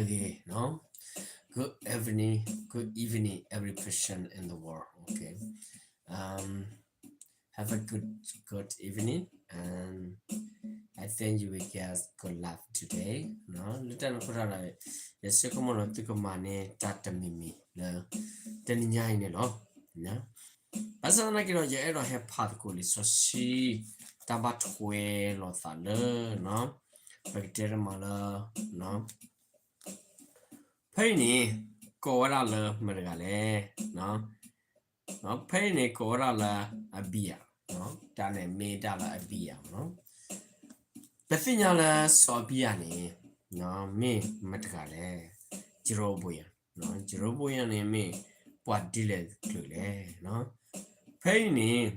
Good evening, good evening, every person in the world. Okay. Um, have a good, good evening, and I think you will get good life today. လၢတၢ်န့ၣ်အဃိဒီး ယစ့ၢ်ကီးမ့ၢ်လီၤ သုကမၤန့ၢ်တၢ်တမံၤမံၤလၢ တနံၤညါအံၤန့ၣ်လီၤ. ဘၣ်ဆၣ်သနာ်က့ဒီး ယအဲၣ်ဒိးဟဲဖးသကိးလံာ်စီဆှံ တၢ်ဘၣ်ထွဲလိာ်သးလၢ ပကတဲတမးလၢ ဖဲအံၤန့ၣ် ကိးဝဲဒၣ်လၢမတၤတဂၤလဲၣ်. ဖဲအံၤန့ၣ် ကိးဝဲဒၣ်လၢအဘံယၤ, တၢ်န့ၣ်မ့ၢ်တၢ်လၢအဘံယၤလီၤ. ပသ့ၣ်ညါလၢစီၤအဘံယၤန့ၣ် မ့ၢ်မတၤတဂၤလဲၣ်. ယရိဘိယၤ, ယရိဘိယၤန့ၣ် မ့ၢ်ပှၤဒ်လဲၣ်တကလုာ်လဲၣ်. ဖဲအံၤန့ၣ်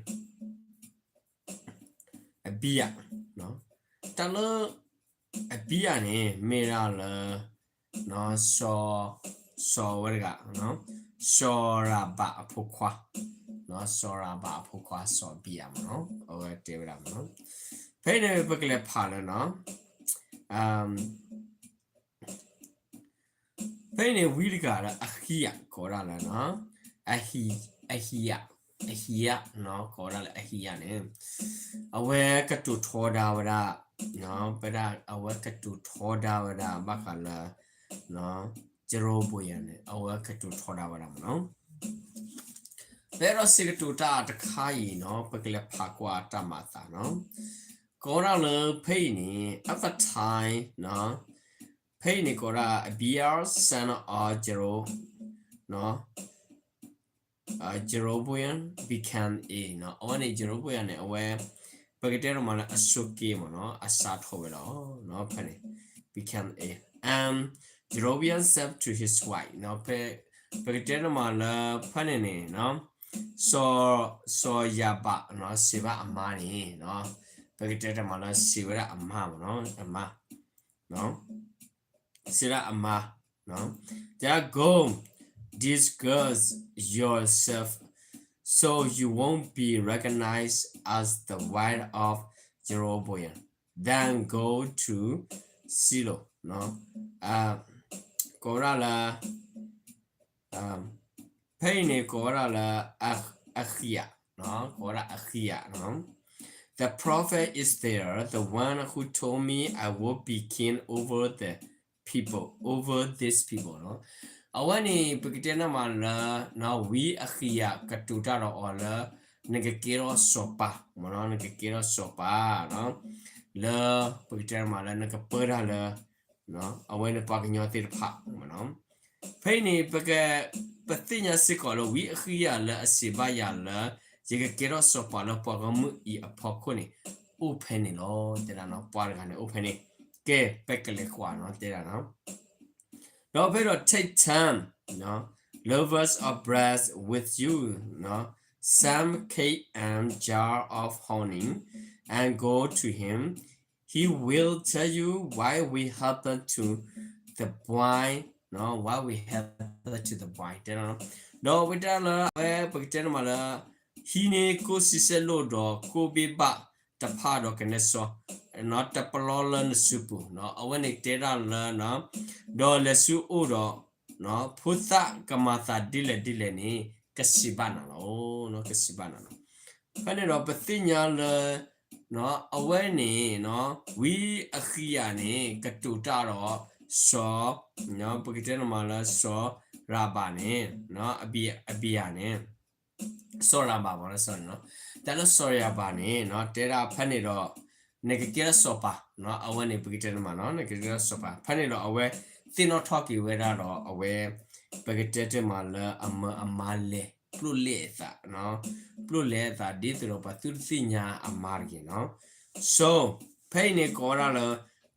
အဘံယၤ, တၢ်လၢ အဘံယၤန့ၣ် မ့ၢ်ဒၣ်လၢ စီၤ, စီၤဝဲတဂၤ, စီၤရၤဘးအဖိခွါ, စီၤရၤဘးအဖိခွါ စီၤအဘံယၤမ့ၢ်နီၤ, အဝဲတဲဝဲဒၣ်မ့ၢ်နီၤ. ဖဲအံၤန့ၣ် ပကလဲၤဖးလၢနီၤ ဖဲအံၤန့ၣ် ဝံတဂၤလၢအဟံးယၤ ကိးဝဲဒၣ်လၢ အဟံးယၤ, အဟံးယၤ, ကိးဝဲဒၣ်လၢအဟံးယၤန့ၣ် အဝဲကတိၤထီဒါဝဲဒၣ်, ဝဲဒၣ် အဝဲကတိၤထီဒါဝဲဒၣ် ဘၣ်ဃးလၢ ယရိဘိယၤန့ၣ် အဝဲကတိၤထီဒါဝဲဒၣ်မ့ၢ်နီၤ. ဖဲဒီးစံးကတိၤတၢ်တခါအံၤနီၤ ပကလဲၤဖးကွၢ်တၢ်မၤအသးနီၤ. ကိးဝဲဒၣ်လၢဖဲအံၤန့ၣ် at the time ဖဲအံၤန့ၣ် ကိးဝဲဒၣ် Abia son of Jero, Jeroboam became a နီၤ, အဝဲန့ၣ် ယရိဘိယၤန့ၣ် အဝဲ ပကတဲတမးလၢအဆိးက့မ့ၢ်နီၤ, အစးထီၣ်ဝဲလီၤ. ဖဲန့ၣ် became a, and Jeroboam said to his wife နီၤ, ဖဲ ပကတဲတမးလၢဖဲန့ၣ်န့ၣ် စီၤ, စီၤယၤဘးနီၤ စံးဘၣ်အမါန့ၣ်, ပကတဲတမးလၢစံးဝဲဒၣ်အမါမ့ၢ်နီၤ, အမါ စံးဒၣ်အမါ, တဲဒၣ် go disguise yourself so you won't be recognized as the wife of Jeroboam, then go to Shiloh. ကိးဝဲဒၣ်လၢ ဖဲအံၤန့ၣ် ကိးဝဲဒၣ်လၢ အဃံယၤ, ကိးဝဲဒၣ်အဃံယၤ, the prophet is there, the one who told me I would be king over the people, over this people နီၤ. အဝဲန့ၣ် ပကတဲန့ၣ်မးလၢ ဝံအဃံယၤကတိၤတၢ်ဒီးအီၤလၢ နကကဲထီၣ်စီၤပၤမ့ၢ်နီၤ, နကကဲထီၣ်စီၤပၤ လၢ ပကတဲန့ၣ်မးလၢ နကပၢတၢ်လၢ အဝဲန့ၣ်ပှၤကညီသ့ၣ်တဖၣ်မ့ၢ်နီၤ. ဖဲအံၤန့ၣ် ပက, ပသ့ၣ်ညါစ့ၢ်ကီးလၢ ဝံအဃံယၤလၢအစံးဘၣ်ယၤလၢ ယကကဲထီၣ်စီၤပၤလၢပှၤဂီၢ်မုၢ်အံၤအဖီခိၣ်န့ၣ် အိၣ်ဖဲန့ၣ်လီၤ. တဲဒၣ်နီၤ ပှၤတဂၤန့ၣ်အိၣ်ဖဲန့ၣ်, ကဲ ပကလဲၤကွၢ်နီၤ တဲဒၣ်နီၤ. ဒီးဖဲဒီး take ten loaves of bread with you, some cake and jar of honey, and go to him. He will tell you why we happen to the vine, why we happen to the vine တဲဒၣ်နီၤ. ဒီးဝဲတဲဒၣ်လၢ အဝဲ ပကတဲန့ၣ်မးလၢ ဟံးန့ၢ်ကိးဆံဆဲၣ်လိၣ်ဒီး ကိးဘ့ၣ်ဘၣ်တဖၣ်ဒီးကနဲစီ တပျီလၢနစုပူၤ, အဝဲန့ၣ်တဲဒၣ်လၢ ဒီးလဲၤဆူအအိၣ်ဒီး ဖိသၣ်ကမၤသးဒ်လဲၣ်ဒ်လဲၣ်န့ၣ် ကစံးဘၣ်နၤလီၤ, ကစံးဘၣ်နၤလီၤ. ဖဲန့ၣ်ဒီးပသ့ၣ်ညါလၢ အဝဲန့ၣ် ဝံအဃံယၤန့ၣ် ကတိၤတၢ်ဒီး စီၤ, ပကတဲန့ၣ်မးလၢစီၤရၤဘးန့ၣ် အဘံယၤန့ၣ် စီၤရၤဘးမးလၢ စီၤန့ၣ်နီၤ, တၢ်လၢစီၤရၤဘးန့ၣ် တဲဒၣ်ဖဲန့ၣ်ဒီး နကကဲထီၣ်စီၤပၤ, အဝဲန့ၣ် ပကတဲန့ၣ်မးနီၤ နကကဲထီၣ်စီၤပၤ. ဖဲန့ၣ်ဒီးအဝဲသ့ၣ်နီၣ်ထီၣ်က့ၤဝဲဒၣ်ဒီး အဝဲ ပကတဲတ့ၢ်မးလၢအမၢအမါလဲၤ ပျိၣ်လဲအသး, ပျိၣ်လဲအသးဒ်သိးဒီးပှၤသူၣ်တသ့ၣ်ညါအမါတဂ့ၤနီၤ. So ဖဲအံၤန့ၣ်ကိးဝဲဒၣ်လၢ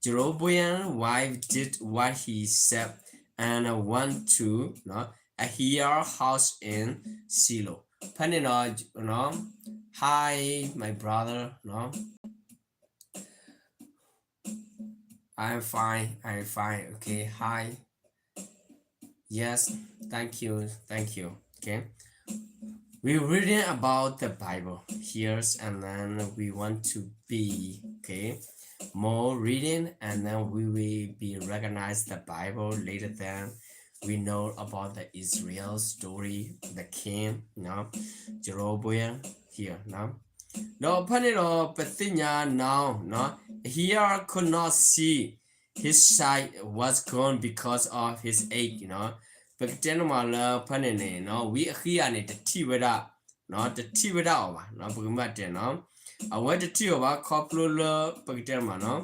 Jeroboam's wife did what he said and went to Ahia's house in Shiloh. ဖဲန့ၣ်ဒီး Hi, my brother. I'm fine, I'm fine. Okay, hi. Yes, thank you, thank you. Okay. We're reading about the Bible here, and then we want to be, okay. more reading, and then we will be recognize the Bible later. Then we know about the Israel story, the king, နော်, Jeroboam here, နော်. ဒီးဖဲန့ၣ်ဒီးပသ့ၣ်ညါ now, နော်, he could not see his sight was gone because of his age, နော်. ပကတဲန့ၣ်မးလၢဖဲန့ၣ်န့ၣ် နော်, ဝံအဃံယၤန့ၣ် တထံၣ်ဝဲဒၣ်, နော်, တထံၣ်ဝဲဒၣ်အီၤဘၣ်, နော်, ပကမ့ၢ်တဲ နော်, အဝဲတထံၣ်အီၤဘၣ် ခီဖျိလၢ ပကတဲန့ၣ်မး နော်,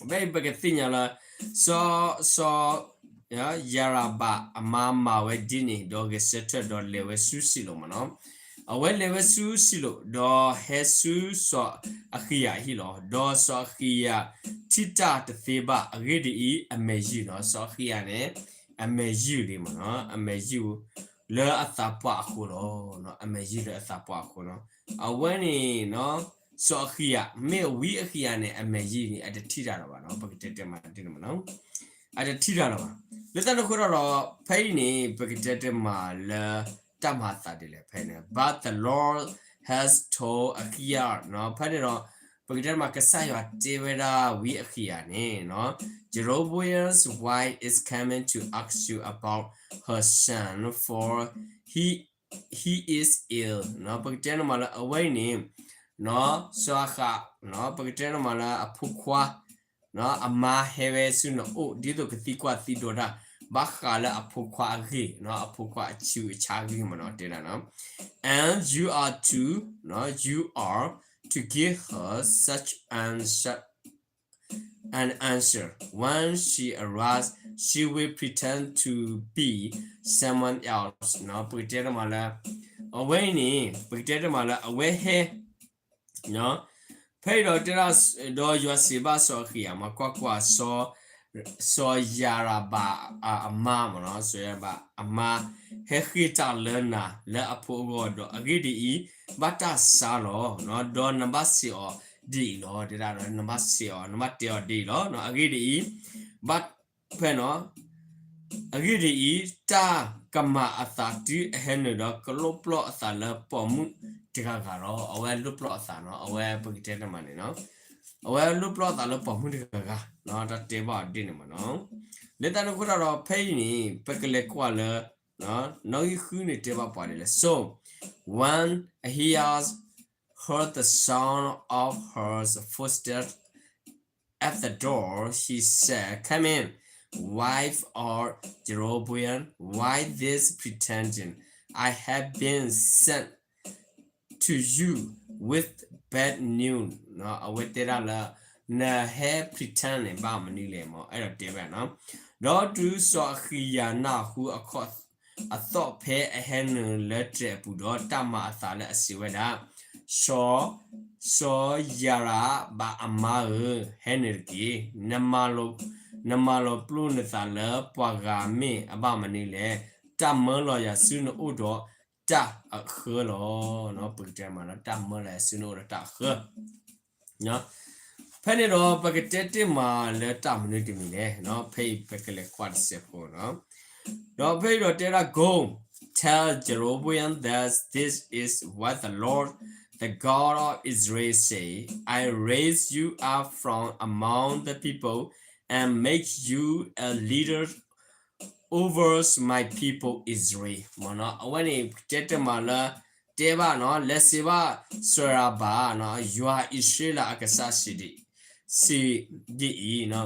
ဖဲအံၤပကသ့ၣ်ညါလၢ စီၤ, စီၤယၤရဘၣ်အမါမၤဝဲဒ်န့ၣ် ဒီးဂဲၤဆၢထၢၣ်ဒီးလဲၤဝဲဆူစံၣ်လိာ်မး နော်. အဝဲလဲၤဝဲဆူစံၣ်လိာ် ဒီးဟဲဆူစီၤအဃံယၤအဟံၣ်လီၤ. ဒီးစီၤအဃံယၤထံၣ်တၢ်တသ့ဘၣ်. အဂ့ၢ်ဒ်အံၤ, အမဲာ်ယံာ်လီၤ. စီၤအဃံယၤန့ၣ် အမဲာ်ယံာ်လံမး နော်, အမဲာ်ယံာ်လၢအသးပှၢ်အဃိလီၤ. အမဲာ်ယံာ်လၢအသးပှၢ်အဃိလီၤ. အဝဲန့ၣ် စီၤအဃံယၤ မ့ၢ်ဝံအဃံယၤန့ၣ် အမဲာ်ယံာ်န့ၣ် အတထံၣ်တၢ်လၢၤဘၣ် နော်, ပကတဲတဲမးဒ်န့ၣ်မး နော်, အတထံၣ်တၢ်လၢၤဘၣ်. လၢတၢ်န့ၣ်အဃိဒီး ဖဲအံၤန့ၣ် ပကတဲတဲမးလၢတၢ်မၤအသးဒ်လဲၣ် ဖဲအံၤန့ၣ် But the Lord has told Ahijah, နော်, ဖဲန့ၣ်ဒီး ပကတဲမး ကစၢ်ယွၤတဲဝဲဒၣ်ဝံအဃံယၤန့ၣ် နော်, Jeroboam's wife is coming to ask you about her son, for he, he is ill, နော်, ပကတဲန့ၣ်မးလၢအဝဲအံၤန့ၣ် နော်, စီၤအဃံ, နော်, ပကတဲန့ၣ်မးလၢအဖိခွါ နော်, အမါဟဲဝဲဆူနအိၣ် ဒ်သိးကသံကွၢ်သံဒိးတၢ် ဘၣ်ဃးလၢအဖိခွါအဂ့ၢ်, နော်, အဖိခွါအဆူးအဆါအဂ့ၢ်မး နော်, တဲဒၣ် နော်, and you are to, နော်, you are to give her such an, an answer. When she arrives, she will pretend to be someone else, နော်, ပကတဲန့ၣ်မးလၢ အဝဲအံၤန့ၣ် ပကတဲန့ၣ်မးလၢအဝဲဟဲ နော်, ဖဲအံၤဒီးတဲဒၣ် ဒီးယွၤစံးဘၣ်စီၤအဃံယၤမး, ကွၢ်ကွၢ်, စီၤယၤရဘၣ်အမါမး နော်, စီၤယၤရဘၣ်အမါ ဟဲဃ့တၢ်လၢနၤ လၢအဖိအဂီၢ်ဒီး အဂ့ၢ်ဒ်အံၤ, ဘၣ်တၢ်ဆါလီၤ, နော်, ဒီးနဘၣ်စံးအီၤဒ်အံၤလီၤ, တဲဒၣ်ဒီး နဘၣ်စံးအီၤ, နဘၣ်တဲအီၤဒ်အံၤလီၤ, နော်, အဂ့ၢ်ဒ်အံၤ, ဘၣ်ဖဲ နော်, အဂ့ၢ်ဒ်အံၤ, တၢ်ကမၤအသးတုၤအဟဲနုာ်ဒီး ကလိၣ်ပျီၢ်အသးလၢပိာ်မုၣ်တဂၤဂၤလီၤ. အဝဲလိၣ်ပျီၢ်အသး နော်, အဝဲပကတဲတမးန့ၣ် နော်, အဝဲလိၣ်ပျီၢ်အသးလၢပိာ်မုၣ်တဂၤဂၤ, နော်, တၢ်တဲဘၣ်အီၤဒ်န့ၣ်မး နော်, လၢတၢ်န့ၣ်အဃိဒီး ဖဲအံၤန့ၣ် ပကလဲၤကွၢ်လၢ နီၣ်ဂံၢ်ဃုန့ၣ်တဲဘၣ်ပှၤဒ်လဲၣ်. So when Ahijah heard the sound of her footsteps at the door, he said, Come in, wife of Jeroboam, why this pretension? I have been sent to you with bad news, နော်, အဝဲတဲဒၣ်လၢ နဟဲ pretend န့ၣ် ဘၣ်မနုၤလဲၣ်မး, အဲၣ်ဒိးတဲဝဲ နော်, ဒီးတုၤစီၤအဃံယၤနၢ်ဟူအခီၣ်အသီၣ်ဖဲအဟဲနုာ်လၢတြဲၤအပူၤဒီး တၢ်မၤအသးလၢအစံးဝဲဒၣ်, စီၤ, စီၤယၤရဘၣ်အမါဧၢ, ဟဲနုာ်တက့ၢ်. နမၤလီၤ, နမၤလီၤပျိၢ်နသးလၢပှၤဂၤမ့ၢ်အဘၣ်မနုၤလဲၣ်. တၢ်မၢလီၤယၤဆူနအိၣ်ဒီးတၢ်အဃၢလီၤ. ပကတဲမးလၢ တၢ်မၢလီၤယၤဆူနအိၣ်ဒီးတၢ်အဃၢ ဖဲန့ၣ်ဒီး ပကတဲတ့ၢ်မးလၢတၢ်မနုၤတမံၤလဲၣ်, ဖဲအံၤပကလဲၤကွၢ်တစဲးဖိ ဒီးဖဲအံၤဒီးတဲဒၣ် Go, tell Jeroboam that this is what the Lord, the God of Israel, say, I raise you up from among the people and make you a leader over my people Israel မးနီၤ. အဝဲန့ၣ် တဲတ့ၢ်မးလၢ တဲဘၣ်နီၤ လဲၤစံးဘၣ်စီၤယၤရဘၣ်နီၤ ယွၤအံၣ်စရ့လးအကစၢ်စံးဒ် စံးဒ်အံၤ,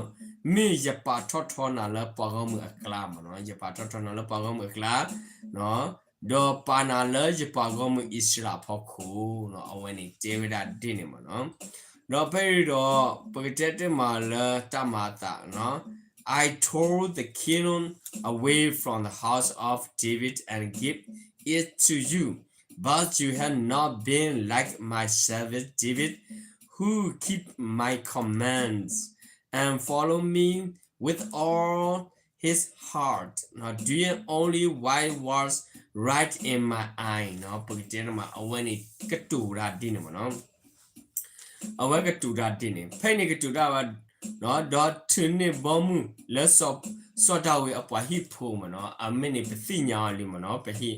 မ့ၢ်ယပာ်ထီၣ်ထီနၤလၢပှၤဂီၢ်မုၢ်အကျါမးနီၤ, ယပာ်ထီၣ်ထီနၤလၢပှၤဂီၢ်မုၢ်အကျါ ဒီးပာ်နၤလၢယပှၤဂီၢ်မုၢ်အံၣ်စရ့လးအဖီခိၣ်နီၤ, အဝဲန့ၣ်တဲဝဲဒၣ်ဒ်န့ၣ်မးနီၤ. ဒီးဖဲအံၤဒီး ပကတဲတ့ၢ်မးလၢတၢ်မၤအသးနီၤ, I tore the kingdom away from the house of David and gave it to you, but you have not been like my servant David, who keep my commands and follow me with all his heart, doing only what was right in my eye နီၤ, ပကတဲတ့ၢ်မး အဝဲန့ၣ်ကတိၤတၢ်ဒ်န့ၣ်မးနီၤ. အဝဲကတိၤတၢ်ဒ်န့ၣ် ဖဲန့ၣ်ကတိၤတၢ်ဝဲ, ဒီးထုးန့ၢ်ဘီမုၢ်လၢစီၤဒၤဝံးအပှၤဟံၣ်ဖိမးနီၤ, အမ့ၢ်န့ၣ် ပသ့ၣ်ညါအီၤလံမးနီၤ, ပဟ့ၣ်,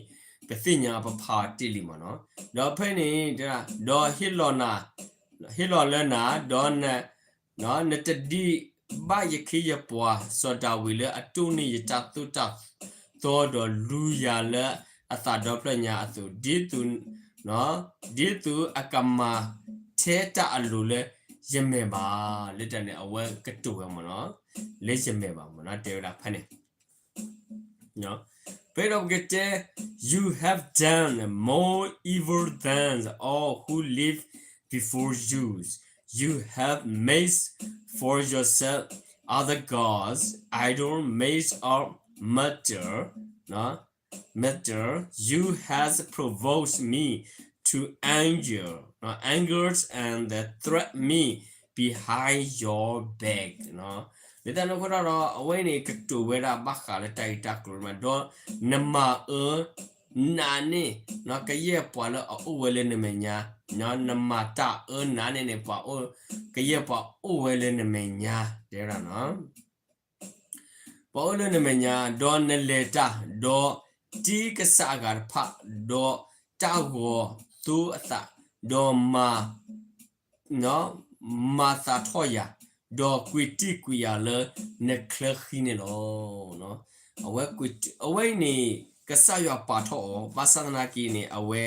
ပသ့ၣ်ညါပဖးအီၤတ့ၢ်လံမးနီၤ. ဒီးဖဲန့ၣ် ဒီးဟ့ၣ်လီၤနၤ, ဟ့ၣ်လီၤလၢနၤ, ဒီးန နတဒံးဘၣ်ယခ့ယပှၤစီၤဒၤဝံးလၢအတိၢ်န့ၢ်ယတၢ်သိၣ်တၢ်သီဒီးလူၤယၤလၢအသးဒီဖျၢၣ်ညါအသိး, ဒ်သိး, ဒ်သိးအကမၤထဲတၢ်အလိၤလၢယမဲာ်ဘၣ်, လၢတၢ်န့ၣ် အဝဲကတိၤဝဲမ့ၢ်နီၤ, လၢယမဲာ်ဘၣ်မ့ၢ်နီၤ, တဲဝဲဒၣ်ဖဲန့ၣ် ဖဲဒီးပကတဲ, You have done more evil than all who lived before you. You have made for yourself other gods, idols made of metal, metal. You have provoked me to anger, anger and threatened me behind your back. လၢတၢ်န့ၣ်အဃိဒီး အဝဲန့ၣ် ကတိၤဝဲဒၣ်ဘၣ်ဃးလၢတၢ်ဂ့ၢ်တၢ်ကျိၤမး, ဒီးနမၤအၢနးန့ၢ် ကယဲၢ်ပှၤလၢအအိၣ်ဝဲလၢနမဲာ်ညါ, နမၤတၢ်အၢနးန့ၢ်န့ၣ် ပှၤအိၣ်, ကယဲၢ်ပှၤအိၣ်ဝဲလၢနမဲာ်ညါ, တဲဝဲဒၣ် ပှၤအိၣ်လၢနမဲာ်ညါ, ဒီးနလဲၤတၢ်, ဒီးတ့ကစၢ်အဂၤတဖၣ်, ဒီးတၢ်ဂီၤသိအသး, ဒီးမၤ မၤသးထီၣ်ယၤ, ဒီးကွံာ်တံၢ်ကွံာ်ယၤလၢနချၢဃံန့ၣ်လီၤ. အဝဲအံၤန့ၣ် ကစၢ်ယွၤပာ်ထီၣ်အီၤ, ဘၣ်ဆၣ်သနာ်က့န့ၣ် အဝဲ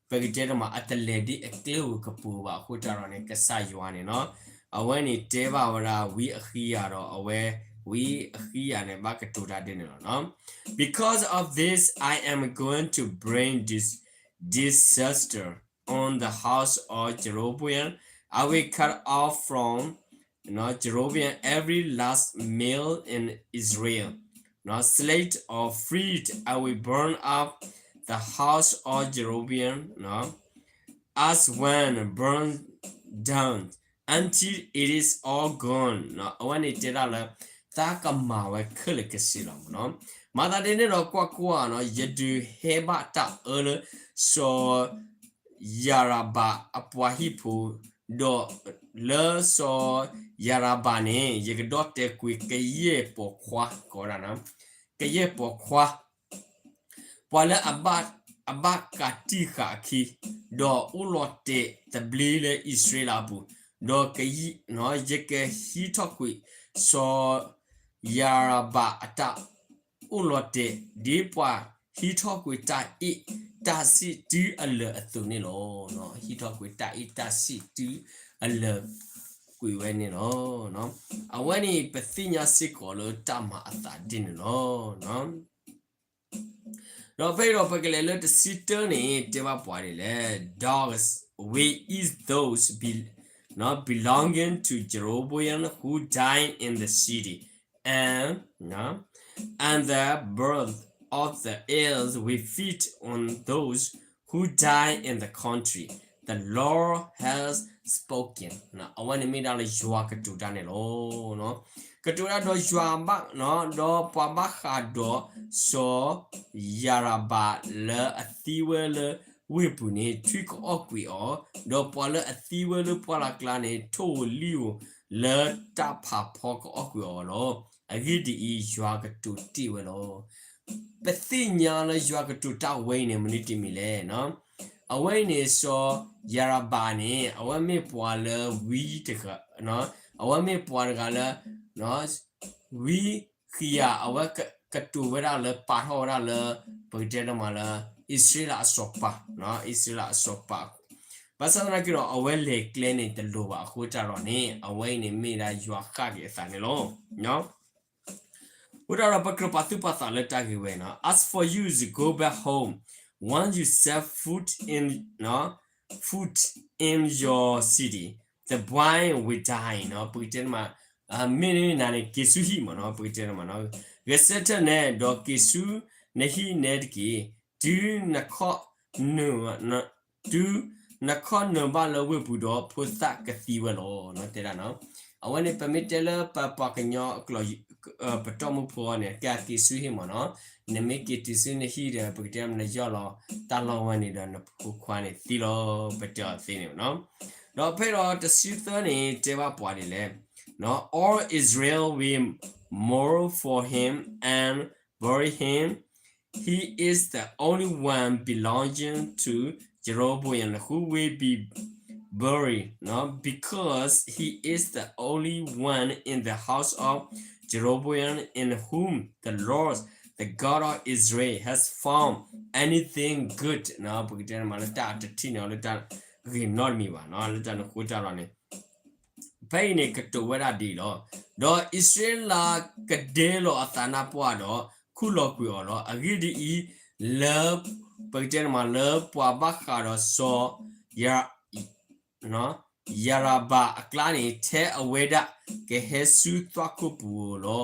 ပကတဲတမး အတလဲၤဒ်အကျဲဧိၤကပူၤဘၣ်အဃိတၢ်ဒီးန့ၣ် ကစၢ်ယွၤန့ၣ်နီၤ, အဝဲန့ၣ်တဲဘၣ်ဝဲဒၣ်ဝံအဃံယၤဒီး အဝဲဝံအဃံယၤန့ၣ် ဘၣ်ကတိၤတၢ်ဒ်န့ၣ်လီၤ. Because of this, I am going to bring this disaster on the house of Jeroboam. I will cut off from, you know, Jeroboam every last male in Israel. You know, slay or free, I will burn up the house of Jeroboam, you know, as when burned down until it is all gone. အဝဲန့ၣ်တဲဒၣ်လၢ သးကမၤဝဲခဲလၢာ်ခဲဆ့လီၤမ့ၢ်နီၤ. မၤသးဒ်န့ၣ်ဒီးကွၢ်ကွၢ်နီၤ, ယဒုးဟဲဘၣ်တၢ်အၢလၢ စီၤ ယၤရဘးအပှၤဟံၣ်ဖိ, ဒီးလၢစီၤယၤရဘးန့ၣ် ယကဒီၣ်တဲာ်ကွံာ်ကယဲၢ်ပိာ်ခွါ, ကိးဝဲဒၣ် ကယဲၢ်ပိာ်ခွါ ပှၤလၢအဘၣ်, အဘၣ်ကးတံၢ်ဃာ်အခံ, ဒီးအိၣ်လီၤတဲာ်သဘျ့လၢအံၣ်စရ့လးအပူၤ, ဒီး ယကဟံးထီၣ်ကွံာ် စီၤယၤရဘးအတၢ်အိၣ်လီၤတဲာ် ဒ်ပှၤဟံးထီၣ်ကွံာ်တၢ်အ့ၣ်တၢ်စံၣ်တုၤအလၢာ်အသိးန့ၣ်လီၤ. ဟံးထီၣ်ကွံာ်တၢ်အ့ၣ်တၢ်စံၣ်တုၤအလၢာ်ကွံာ်ဝဲန့ၣ်လီၤ. အဝဲန့ၣ် ပသ့ၣ်ညါစ့ၢ်ကီးလၢတၢ်မၤအသးဒ်န့ၣ်လီၤ. Dogs will eat those be, not belonging to Jeroboam the who died in the city, and, and the birds of the air will feed on those who died in the country. The Lord has spoken. အဝဲန့ၣ်မ့ၢ်ဒၣ်လၢယွၤကတိၤတၢ်န့ၣ်လီၤ. ကတိၤတၢ်ဒီးယွၤဘၣ်, ဒီးပှၤဘၣ်ဃးဒီးစီၤယၤရဘးလၢအသံဝဲလၢဝ့ၢ်ပူၤန့ၣ် ထွံၣ်ကအီၣ်ကွံာ်အီၤ, ဒီးပှၤလၢအသံဝဲလၢပှၢ်လၢ်ကျါန့ၣ် ထိၣ်ဧိၤလံၣ်ဧိၤလၢတၢ်ဖးဖီကအီၣ်ကွံာ်အီၤလီၤ. အဂ့ၢ်ဒ်အံၤ, ယွၤကတိၤတ့ၢ်ဝဲလီၤ. ပသ့ၣ်ညါလၢယွၤကတိၤတၢ်ဝဲအံၤန့ၣ် မနုၤတမံၤလဲၣ်. အဝဲအံၤန့ၣ် စီၤယၤရဘးန့ၣ် အဝဲမ့ၢ်ပှၤလၢဝံတဂၤ, အဝဲမ့ၢ်ပှၤတဂၤလၢ ဝံဃံယၤ အဝဲကတိၤဝဲဒၣ်လၢပာ်ထီၣ်ဝဲဒၣ်လၢ ပကတဲတမးလၢ အံၣ်စရ့လးအစီၤပၤ, အံၣ်စရ့လးအစီၤပၤ, ဘၣ်ဆၣ်သနာ်က့ဒီး အဝဲလဲၤကျဲန့ၣ်တလိၤဘၣ်အဃိတၢ်ဒီးန့ၣ် အဝဲအံၤန့ၣ်မ့ၢ်ဒၣ်ယွၤဃၣ်က့ၤအသးန့ၣ်လီၤ. အဃိတၢ်ဒီးပကြၢးပာ်သူၣ်ပာ်သးလၢတၢ်ဂ့ၢ်ဝဲနီၤ. As for you, you go back home. Once you set foot in, foot in your city, the boy will die. ပကတဲတမး, မ့ၢ်နၤန့ၣ် က့ၤဆူဟံၣ်မ့ၢ်နီၤ, ပကတဲတမးနီၤ, ဂဲၤဆၢထၢၣ်နဲဒီးက့ၤဆူနဟံၣ်နဲတက့ၢ်. တုၤနခီၣ်နၢၤ တုၤနခီၣ်နၢၤဘၣ်လၢဝ့ၢ်ပူၤဒီး ဖိသၣ်ကသံဝဲလီၤ. တဲဒၣ်နီၤ, အဝဲန့ၣ် ပမ့ၢ်တဲလၢပပှၤကညီအကျိာ် ပတီၢ်မုၢ်ဖိန့ၣ် ကဲက့ၤဆူဟံၣ်မ့ၢ်နီၤ, နမ့ၢ်က့ၤတုၤဆူနဟံၣ်ဒီး ပကတဲနယီၢ်လီၤတၢ်လီၢ်ဝဲန့ၣ်ဒီး နဖိခွါန့ၣ်သံလီၤ, ပတဲအီၤသ့န့ၣ်နီၤ. ဒီးဖဲဒီးတဆံသၢန့ၣ် တဲဘၣ်ပှၤဒ်လဲၣ်, All Israel will mourn for him and bury him. He is the only one belonging to Jeroboam who will be bury, နော်, because he is the only one in the house of Jeroboam in whom the Lord, the God of Israel, has found anything good, နော်, ပကတဲမးလၢတၢ်အတထံၣ်န့ၢ်အီၤလၢတၢ်ဂ့ၤနီတမံၤဘၣ်, နော်, လၢတၢ်န့ၣ်အဃိတၢ်လီၤန့ၣ် ဖဲအံၤန့ၣ်ကတိၤဝဲဒၣ်ဒ်အံၤလီၤ. ဒီးအံၣ်စရ့လးကဒဲလီၤအသးနါပှၢ်ဒီး ခူၣ်လီၤကွံာ်အီၤလီၤ. အဂ့ၢ်ဒ်အံၤ, လၢ ပကတဲန့ၣ်မးလၢပှၤဘၣ်ဃးဒီးစီၤ ယၤရဘၣ်အကျါန့ၣ် ထဲအဝဲဒၣ်ကဟဲဆူသွၣ်ခိၣ်ပူၤ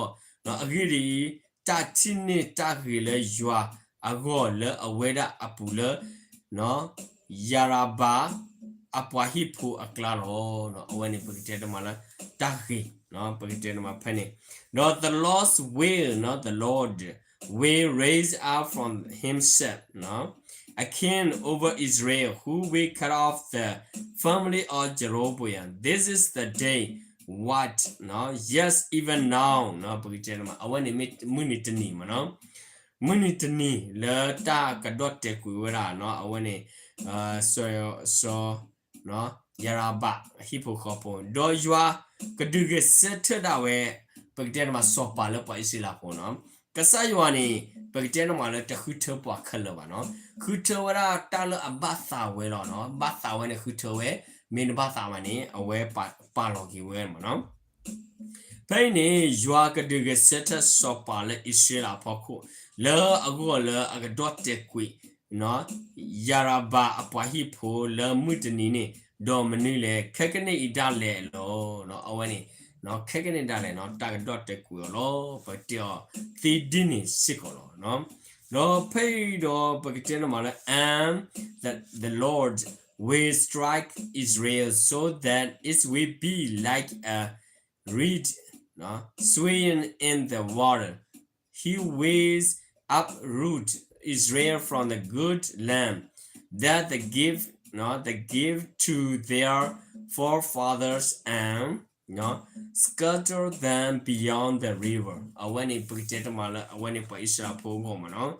ဧိၤလီၤ. အဂ့ၢ်ဒ်အံၤ, တၢ်ထံၣ်န့ၢ်တၢ်ဂ့ၤလၢယွၤအဂီၢ်လၢအဝဲဒၣ်အပူၤလၢ ယၤရဘၣ်အပှၤဟံၣ်ဖိအကျါလီၤ. အဝဲန့ၣ်ပကတဲတမးလၢတၢ်ဂ့ၤ, ပကတဲတမးဖဲန့ၣ်, ဒီး the Lord's will, နော်, the Lord will raise up from himself, နော်, a king over Israel who will cut off the family of Jeroboam. This is the day, what, နော်, yes, even now, နော်, ပကတဲတမး အဝဲန့ၣ်မ့ၢ်မုၢ်နံၤတနံၤမး နော်, မုၢ်နံၤတနံၤလၢတၢ်ကဒီၣ်တဲာ်ကွံာ်ဝဲဒၣ် နော်, အဝဲန့ၣ် စီၤ စီၤ ယၤရဘၣ်အဟံၣ်ဖိဃီဖိ, ဒီးယွၤကဒုးဂဲၤဆၢထၢၣ်ဒၣ်ဝဲ, ပကတဲန့ၣ်မးစီၤပၤလၢပှၤအံၣ်စရ့လးဖိ နော်, ကစၢ်ယွၤန့ၣ် ပကတဲန့ၣ်မးလၢတဃုထၢပှၤခဲလၢာ်ဘၣ် နော်, ဃုထၢဝဲဒၣ်တၢ်လၢအဘၣ်သးဝဲလီၤ နော်, ဘၣ်သးဝဲန့ၣ်ဃုထၢဝဲ, မ့ၢ်တဘၣ်သးဘၣ်န့ၣ် အဝဲပာ်လီၤက့ၤဝဲမး နော်. ဖဲအံၤန့ၣ် ယွၤကဒုးဂဲၤဆၢထၢၣ်စီၤပၤလၢအံၣ်စရ့လးအဖီခိၣ် လၢအဂီၢ်လၢအကဒီၣ်တဲာ်ကွံာ် ယၤရဘၣ်အပှၤဟံၣ်ဖိလၢမုၢ်တနံၤန့ၣ်, ဒီးမနုၤလဲၣ်, ခဲကနံၣ်အံၤဒၣ်လဲာ်လီၤ. အဝဲန့ၣ် ခဲကနံၣ်ဒၣ်လဲာ် နော်, တၢ်ကဒီၣ်တဲာ်ကွံာ်အီၤလီၤ. ပတဲအီၤသ့ဒ်န့ၣ်စ့ၢ်ကီးလီၤ. ဒီးဖဲအံၤဒီးပကတဲန့ၣ်မးလၢ and the, the Lord will strike Israel so that it will be like a reed, နော်, swaying in the water. He will uproot Israel from the good land that they give, နော်, they give to their forefathers and, နော်, scatter them beyond the river. အဝဲန့ၣ်ပကတဲတမးလၢ အဝဲန့ၣ်ပှၤအံၣ်စရ့လးဖိအဂီၢ်မး နော်,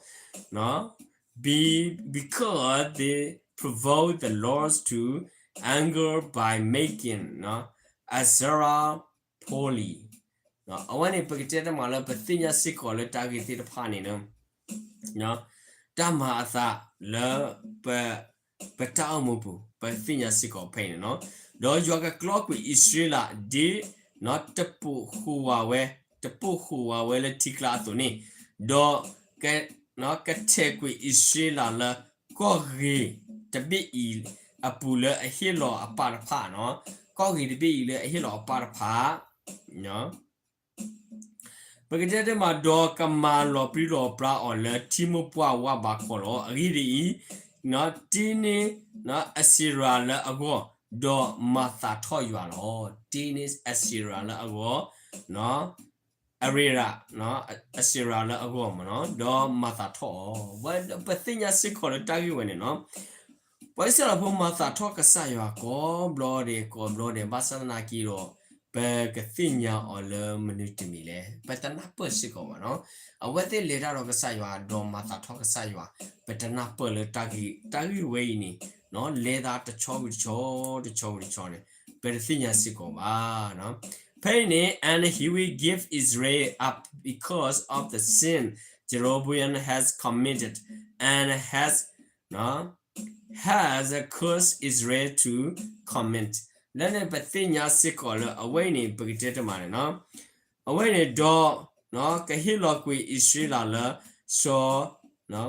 နော်, be, because they provoke the Lord to anger by making, နော်, Asherah pole. အဝဲန့ၣ်ပကတဲတမးလၢပသ့ၣ်ညါစ့ၢ်ကီးလၢတၢ်ဂ့ၢ်သ့ၣ်တဖၣ်န့ၣ် တၢ်မၤအသးလၢ ပတၢ်အိၣ်မူပူၤ ပသ့ၣ်ညါစ့ၢ်ကီးဖဲအံၤန့ၣ်လီၤ. ဒီးယွၤကကျီကွံာ်အံၣ်စရ့လးဒ် တပိာ်ဃုာ်ဝဲ, တပိာ်ဃုာ်ဝဲလၢထံကျါအသိးန့ၣ်, ဒီး ကထဲးကွံာ်အံၣ်စရ့လးလၢကီၢ်ဂ့ၤတဘ့ၣ်အံၤအပူၤ လၢအဟ့ၣ်လီၤအပၢ်တဖၣ်, ကီၢ်ဂ့ၤတဘ့ၣ်အံၤလၢအဟ့ၣ်လီၤအပၢ်တဖၣ် ပကတဲတမး ဒီးကမၤလီၤပြံလီၤပြါအီၤလၢထံမိၢ်ပှၢ်ဝါဘးခီလီၤ. အဂ့ၢ်ဒ်အံၤ, တ့န့ၢ်အ့စံယၤလၢအဂီၢ်, ဒီးမၤသးထီၣ်ယွၤလီၤ. တ့န့ၢ်အ့စံယၤလၢအဂီၢ်, အရ့ရး, အ့စံယၤလၢအဂီၢ်မး, ဒီးမၤသးထီၣ်အီၤ. ပသ့ၣ်ညါစ့ၢ်ကီးလၢတၢ်ဂ့ၢ်ဝဲန့ၣ်လီၤ. ပှၤအံၣ်စရ့လးဖိမၤသးထီၣ်ကစၢ်ယွၤကိးဘျီဒဲးကိးဘျီဒဲး ဘၣ်ဆၣ်သနာ်က့ဒီး ပကသ့ၣ်ညါအီၤလၢမနုၤတမံၤလဲၣ်. ပတနၢ်ပၢၢ်စ့ၢ်ကီးဘၣ်နီၤ. အဝဲသ့ၣ်လဲၤတၢ်ဒီးကစၢ်ယွၤ ဒီးမၤသးထီၣ်ကစၢ်ယွၤ, ပတနၢ်ပၢၢ်လၢတၢ်ဂ့ၢ်ဝဲအံၤန့ၣ် လဲၤသးတဆီဝံၤတဆီ, တဆီဝံၤတဆီန့ၣ် ပတသ့ၣ်ညါစ့ၢ်ကီးဘၣ်. ဖဲအံၤန့ၣ် and he will give Israel up because of the sin Jeroboam has committed and has has caused Israel to commit. လၢန့ၣ်ပသ့ၣ်ညါစ့ၢ်ကီးလၢအဝဲအံၤန့ၣ် ပကတဲတမးန့ၣ်နီၤ, အဝဲန့ၣ်ဒီး ကဟ့ၣ်လီၤကွံာ်အံၣ်စရ့လးလၢ စီၤ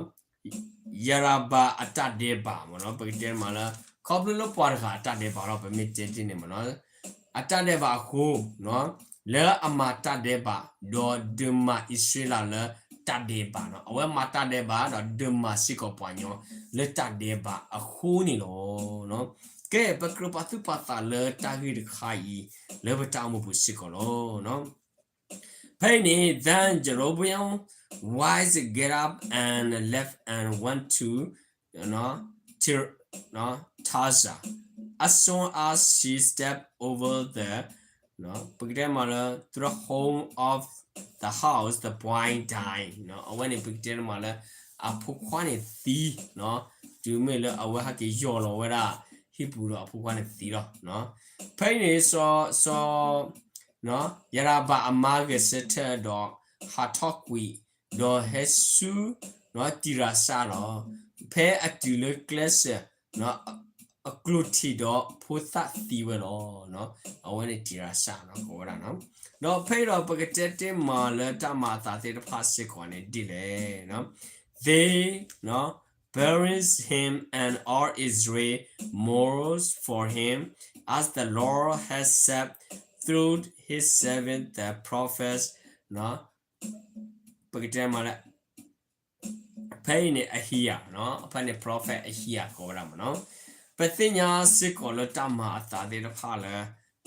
ယၤရဘၣ်အတၢ်ဒဲးဘးမ့ၢ်နီၤ, ပကတဲတမးလၢ ခီဖျိလၢပှၤတဂၤအတၢ်ဒဲးဘးလီၤ, ပမ့ၢ်တဲတ့ၢ်န့ၣ်မ့ၢ်နီၤ, အတၢ်ဒဲးဘးအဃိ လၢအမၤတၢ်ဒဲးဘး ဒီးဒုးမၤအံၣ်စရ့လးလၢတၢ်ဒဲးဘးနီၤ. အဝဲမၤတၢ်ဒဲးဘး ဒီးဒုးမၤစ့ၢ်ကီးပှၤကညီလၢတၢ်ဒဲးဘးအဃိန့ၣ်လီၤ. ကဲ ပကြၢးပာ်သူၣ်ပာ်သးလၢတၢ်ဂ့ၢ်တခါအံၤ လၢပတၢ်အိၣ်မူပူၤစ့ၢ်ကီးလီၤ. ဖဲအံၤန့ၣ် Then Jeroboam's wives get up and left and went to Tirzah. As soon as she stepped over the, ပကတဲမးလၢ threshold of the house, the boy died. အဝဲန့ၣ် ပကတဲမးလၢ အဖိခွါန့ၣ်သံ, တုၤမ့ၢ်လၢအဝဲဟဲက့ၤယီၢ်လီၤဝဲဒၣ် ဟံၣ်ပူၤဒီးအဖိခွါန့ၣ်သံလီၤ. ဖဲအံၤန့ၣ် စီၤ စီၤ ယၤရဘၣ်အမါဂဲၤဆၢထၢၣ်ဒီးဟးထီၣ်ကွံာ်, ဒီးဟဲဆူ တံၤရၤစၢ်လီၤ. ဖဲအတုၤလၢကျဲစၢၤ အကျိၣ်ထံးဒီးဖိသၣ်သံဝဲလီၤ. အဝဲန့ၣ်တံၤရၤစၢ် ကိးဝဲဒၣ်. ဒီးဖဲအံၤဒီးပကတဲတ့ၢ်မးလၢတၢ်မၤအသးသ့ၣ်တဖၣ်စ့ၢ်ကီးန့ၣ်ဒ်လဲၣ်. They, buries him and all Israel mourns for him, as the Lord has said through his servant the prophets. ပကတဲမးလၢ ဖဲအံၤန့ၣ် အဟံယၤ, ဖဲန့ၣ် prophet အဟံယၤကိးဝဲဒၣ်မးနီၤ. ပသ့ၣ်ညါစ့ၢ်ကီးလၢတၢ်မၤအသးသ့ၣ်တဖၣ်လၢ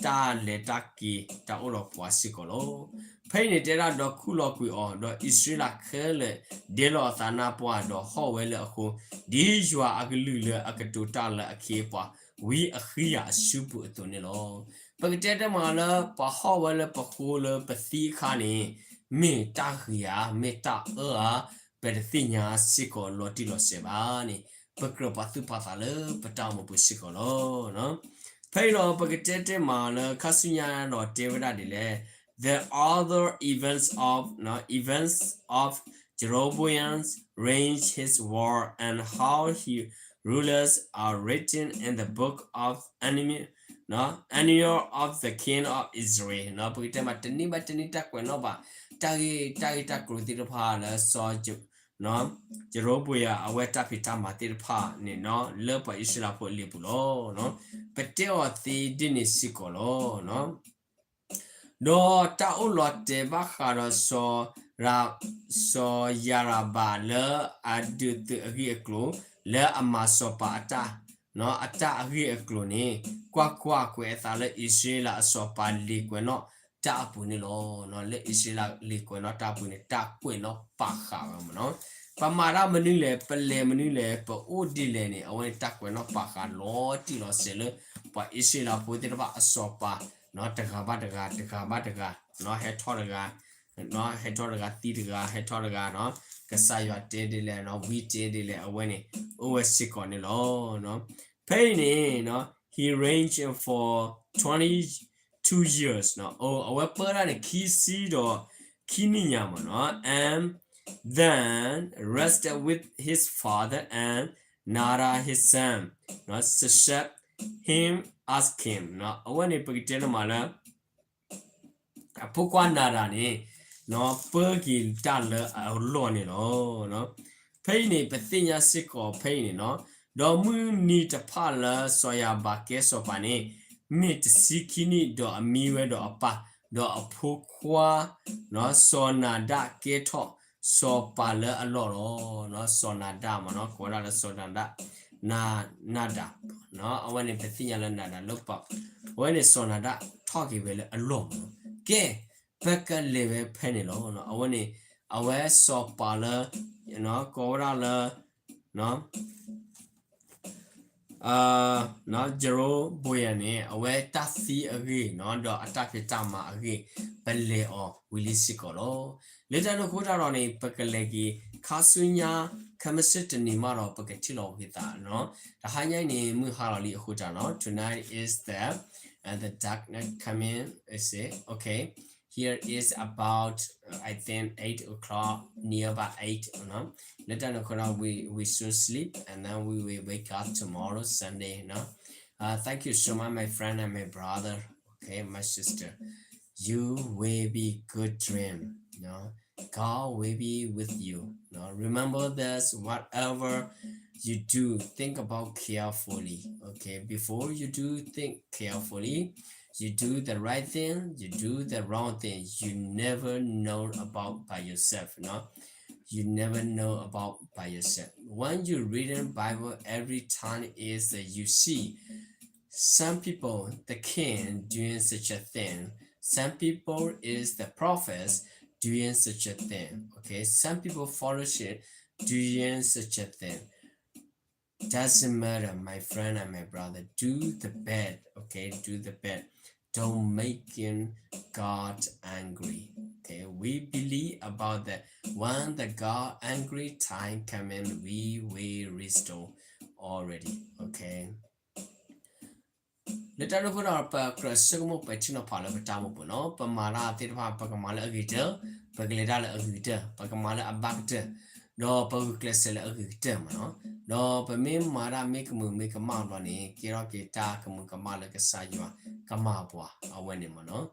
တၢ်လဲၤတၢ်က့ၤ တၢ်အိၣ်ဒီးပှၤစ့ၢ်ကီးလီၤ. ဖဲအံၤန့ၣ်တဲဒၣ်ဒီးခူၣ်လီၤကွံာ်အီၤ, ဒီးအံၣ်စရ့လးခဲလၢာ်ဒဲလီၤအသးနါပှၢ်, ဒီးဟီၣ်ဝဲလၢအဃိ, ဒ်ယွၤအကလုၢ်လၢအကတိၤတၢ်လၢအခ့အပှၤ ဝံအဃံယၤအစုပူၤအသိးန့ၣ်လီၤ. ပကတဲတ့ၢ်မးလၢ ပှၤဟီၣ်ဝဲလၢပဃိလၢပသံအခါန့ၣ် မ့ၢ်တၢ်ဂ့ၤဧါ, မ့ၢ်တၢ်အၢဧါ, ပတသ့ၣ်ညါစ့ၢ်ကီးလီၤတံၢ်လီၤဆဲးဘၣ်န့ၣ် ပကြၢးပာ်သူၣ်ပာ်သးလၢပတၢ်အိၣ်မူပူၤစ့ၢ်ကီးလီၤ. ဖဲအံၤဒီးပကတဲတ့ၢ်မးလၢ ခါဆူညါဒီးတဲဝဲဒၣ်ဒ်လဲၣ်. The other events of, events of Jeroboam's reign, his war, and how he ruled are written in the book of Annals of the king of Israel. ပကတဲမး တနံၤဘၣ်တနံၤတၢ်ကွဲးနီၣ်ဘၣ် တၢ်ဂ့ၢ် တၢ်ဂ့ၢ်တၢ်ကျိၤသ့ၣ်တဖၣ်လၢစီၤ ယရဘိယၤအဝဲတၢ်ဖံးတၢ်မၤသ့ၣ်တဖၣ်န့ၣ် လၢပှၤအံၣ်စရ့လးဖိအလံာ်ပူၤလီၤ. ပတဲအီၤသ့ဒ်န့ၣ်စ့ၢ်ကီးလီၤ. ဒီးတၢ်အိၣ်လီၤတဲာ်ဘၣ်ဃးဒီး စီၤ စီၤယၤရဘၣ်လၢအဒုးသုးအဂ့ၢ်အကျိၤ လၢအမၤစီၤပၤအတၢ် အတၢ်အဂ့ၢ်အကျိၤန့ၣ် ကွၢ်ကွၢ်ကွဲးအသးလၢအံၣ်စရ့လးအစီၤပၤလံာ်ကွဲးနီၣ်တၢ်အပူၤန့ၣ်လီၤ. လၢအံၣ်စရ့လးလံာ်ကွဲးနီၣ်တၢ်အပူၤန့ၣ် တၢ်ကွဲးနီၣ်ပာ်ဃာ်ဝဲမးနီၤ. ပမၤတၢ်မနုၤလဲၣ်, ပလဲၤမနုၤလဲၣ်, ပအိၣ်ဒ်လဲၣ်န့ၣ် အဝဲန့ၣ်တၢ်ကွဲးနီၣ်ပာ်ဃာ်လီၤတံၢ်လီၤဆဲးလၢ ပှၤအံၣ်စရ့လးဖိသ့ၣ်တဖၣ်အစီၤပၤ တဂၤဘၣ်တဂၤ တဂၤဘၣ်တဂၤ ဟဲထီၣ်တဂၤ ဟဲထီၣ်တဂၤသံတဂၤ ဟဲထီၣ်တဂၤနီၤ, ကစၢ်ယွၤတဲဒ်လဲၣ်နီၤ, ဝံတဲဒ်လဲၣ် အဝဲန့ၣ် အိၣ်ဝဲစ့ၢ်ကီးန့ၣ်လီၤ. ဖဲအံၤန့ၣ် he reigned for twenty two years နီၤ, အဝဲပၢတၢ်န့ၣ် ခံဆံဒီးခံနံၣ်ညါမးနီၤ, and then rested with his father and Nadab his son succeeded him as king နီၤ, အဝဲန့ၣ်ပကတဲန့ၣ်မးလၢ အဖိခွါနၤဒၣ်န့ၣ် ပၢက့ၤတၢ်လၢအလီၢ်န့ၣ်လီၤ. ဖဲအံၤန့ၣ် ပသ့ၣ်ညါစ့ၢ်ကီးဖဲအံၤန့ၣ်နီၤ, ဒီးမုၢ်နံၤတဖၣ်လၢစီၤယၤဘၣ်ကဲစီၤပၤန့ၣ် မ့ၢ်တဆံခံနံၣ်, ဒီးအမံဝဲဒီးအပၢ်, ဒီးအဖိခွါ စီၤနၤဒၣ်ကဲထီၣ် စီၤပၤလၢအလီၢ်လီၤ. စီၤနၤဒၣ်မးနီၤ, ကိးဝဲဒၣ်လၢစီၤနၤဒၣ်, နၤ, နၤဒၣ်, အဝဲန့ၣ် ပသ့ၣ်ညါလၢနၤဒၣ်လၢပှၤ, အဝဲန့ၣ်စီၤနၤဒၣ်ထီၣ်က့ၤဝဲလၢအလီၢ်မးနီၤ. ကဲ, ပကလဲၤဝဲဖဲန့ၣ်လီၤ. အဝဲန့ၣ် အဝဲစီၤပၤလၢ ကိးဝဲဒၣ်လၢ ယရဘိယၤန့ၣ် အဝဲတၢ်သံအဂ့ၢ်နီၤ ဒီးအတၢ်ဖံးတၢ်မၤအဂ့ၢ် ပလဲၤအီၤဝံၤလံစ့ၢ်ကီးလီၤ. လၢတၢ်န့ၣ်အဃိတၢ်ဒီးန့ၣ် ပကလဲၤက့ၤ ခါဆူညါ ခဲမုၢ်ဆ့ၣ်တနံၤမးဒီး ပကထံၣ်လိာ်က့ၤသးနီၤ. တဟါညါအံၤန့ၣ် မုၢ်ဟါလီၤလံအဃိတၢ်နီၤ tonight is the, and the darkness coming, is it? Okay. Here is about, uh, I think eight o'clock, nearby eight, you know. Later, no, we, we should sleep and then we will wake up tomorrow, Sunday, you know. Uh, thank you so much, my friend and my brother. Okay, my sister. You will be good dream, you know. God will be with you. You know. Remember this, whatever you do, think about carefully. Okay, before you do, think carefully. You do the right thing, you do the wrong thing, you never know about by yourself, you know? You never know about by yourself. When you reading Bible, every time is that you see some people, the king, doing such a thing. Some people is the prophets doing such a thing. Okay, some people fellowship doing such a thing. Doesn't matter, my friend and my brother. Do the best, okay? Do the best. Don't making God angry. Okay, we believe about that. When the God angry time coming, we will restore already. Okay. လၢတၢ်န့ၣ်အဃိဒီး ပကြၢးဆိကမိၣ်ပဲာ်ထံနီၤဖးလၢပတၢ်အိၣ်မူပူၤနီၤ, ပမၤတၢ်သ့ၣ်တဖၣ် ပကမၤလၢအဂ့ၤကတၢၢ်, ပကလဲၤတၢ်လၢအဂ့ၤကတၢၢ်, ပကမၤလၢအဘၣ်ကတၢၢ်, ဒီးပဂုာ်ကျဲးစၢးလၢအဂ့ၤကတၢၢ်မ့ၢ်နီၤ. ဒီးပမ့ၢ်မၤတၢ်မ့ၢ်ကမုာ်မ့ၢ်ကမၣ်ဘျီန့ၣ် ကဲထီၣ်က့ၤတၢ်ကမုာ်ကမၣ်လၢကစၢ်ယွၤကမၤပှၤအဝဲန့ၣ်မ့ၢ်နီၤ.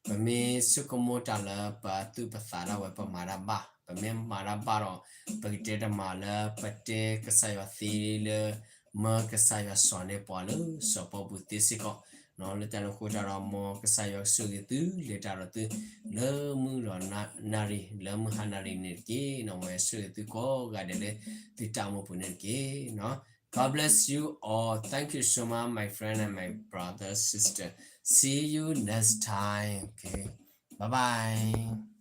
ပမ့ၢ်ဆိကမိၣ်တၢ်လၢပသူၣ်ပသးဒၣ်ဝဲ ပမၤတၢ်ဘၣ်, ပမ့ၢ်မၤတၢ်ဘၣ်ဒီး ပကတဲတမၤလၢပတဲကစၢ်ယွၤသ့လၢ မၢကစၢ်ယွၤစီၤန့ၢ်ပှၤလၢစီၤပီပူၤသ့စ့ၢ်ကီး, လၢတၢ်န့ၣ်အဃိတၢ်ဒီး မ်ကစၢ်ယွၤဆိၣ်ဂ့ၤသု လဲၤတၢ်ဒီးသု လၢမုၢ်ဒီးနၣ်ရံၣ် လၢမုၢ်ဟါနၣ်ရံၣ်န့ၣ်တက့ၢ်. မ်ဝဲဆိၣ်ဂ့ၤသုကိးဂၤဒဲးလၢသုတၢ်အိၣ်မူပူၤန့ၣ်တက့ၢ်နီၤ. God bless you all. Thank you so much, my friend and my brother, sister. See you next time. Okay. Bye bye.